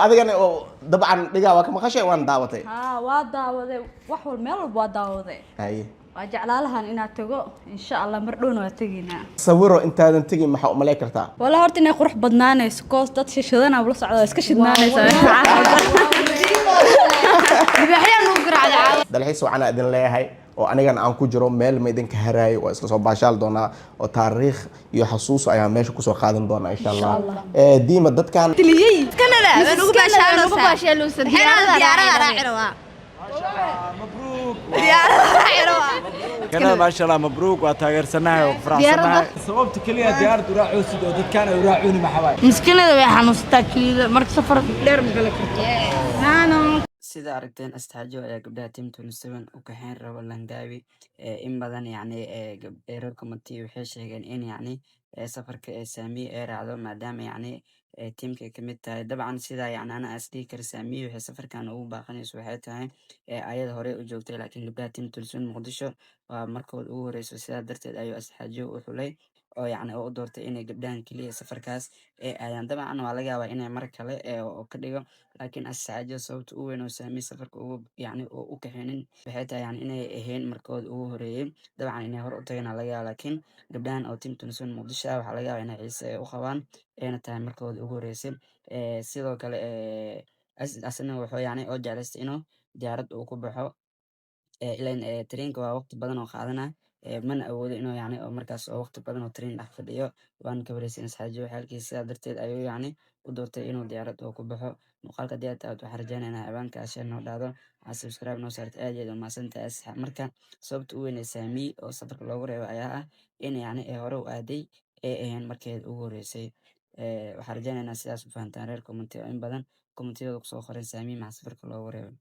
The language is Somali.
Adigana oo dabcan dhigaa waa ka maqashay, waan daawatay. Haa, waa daawaday, wax wal meel walba waa daawaday. Haye. Waa jeclaalahan inaad tago, insha Allah mar dhowna waa tegaynaa. Sawiro intaadan tegin, maxaa umalay kartaa? Wala horta inay qurux badnaanayso, koos dad shishadana ula socda, waa iska shidnaanaysaa. Libaaxyaa nugu garaacday caawa. Dalxiis wacanaa idin leeyahay oo anigana aan ku jiro, meel ma idinka haraayo, waa isla soo baashaal doonaa oo taariikh iyo xasuus ayaa meesha kusoo qaadan doonaa, insha Allah. Diima dadkan Tiliyey. Canada waan ugu baashaaloosaa, diyaarada raaci rabaa, diyaarada raaci rabaa. Kanada, maasha Allah, mabruuk, waa taageersanahay oo faraxsanahay. Sababta keliya diyaarad uraacosid oo dadkaan ay uraacooni maxaa waaye? Miskinada way xanuunsataa kelida, marka safar dheer ma gala karto. Sida aragteen, Astaajo ayaa gabdhaha Team 27 u kaxeyn rabo Langkawi. In badan yacni reer committee waxay sheegeen in yacni safarka ee Saamiye ay raacdo, maadaama yacni teamka ay kamid tahay. Dabcan sida yacni ana as dhihi kara, Saamiye waxay safarkan ugu baaqanayso waxay tahay ayada horey u joogtay, laakiin gabdhaha Team 27 Muqdisho waa markooda ugu horeyso. Sidaa darteed ayuu Astaajo u xulay oo yacni oo u doortay inay gabdhahan keliya safarkaas ay aadaan. Dabcan waa laga yaabaa inay mar kale oo ka dhigo, laakiin Asxaajo sababta ugu weyn oo Saamiye safarka ugu yacni oo u kaxeynin waxay tahay yacni inay ahayn markooda ugu horeeyay. Dabcan inay hore u tageen aa laga yaabaa, laakiin gabdhahan oo Team 27 Muqdisho ah waxaa laga yaabaa inay xiise ay u qabaan, ayna tahay markooda ugu horeysay. Sidoo kale asna wuxuu yacni oo jeclaystay inuu diyaarad uu ku baxo, ileen trainka waa waqti badan oo qaadana, mana awoodo inuu yacni oo markaas oo waqti badan oo train dhex fadhiyo. Waan ka wareysan Asxaajo xaalkiisa, sidaa darteed ayuu yacni u doortay inuu diyaarad oo ku baxo. Muuqaalka haddii aad taabato, waxaan rajeynayaa ciwaanka share noo dhahdo, aad subscribe noo saarto. Aad iyo aad umahadsantahay, asxaab. Marka sababta u weyn ee Saamiye oo safarka loogu reebo ayaa ah in yacni ay hore u aaday, ay ahayn markeeda ugu horeysay. Waxaan rajeynayaa inaad sidaas u fahantaan, reer comment, oo in badan commentiyada kusoo qoran Saamiye maxaa safarka loogu reebay.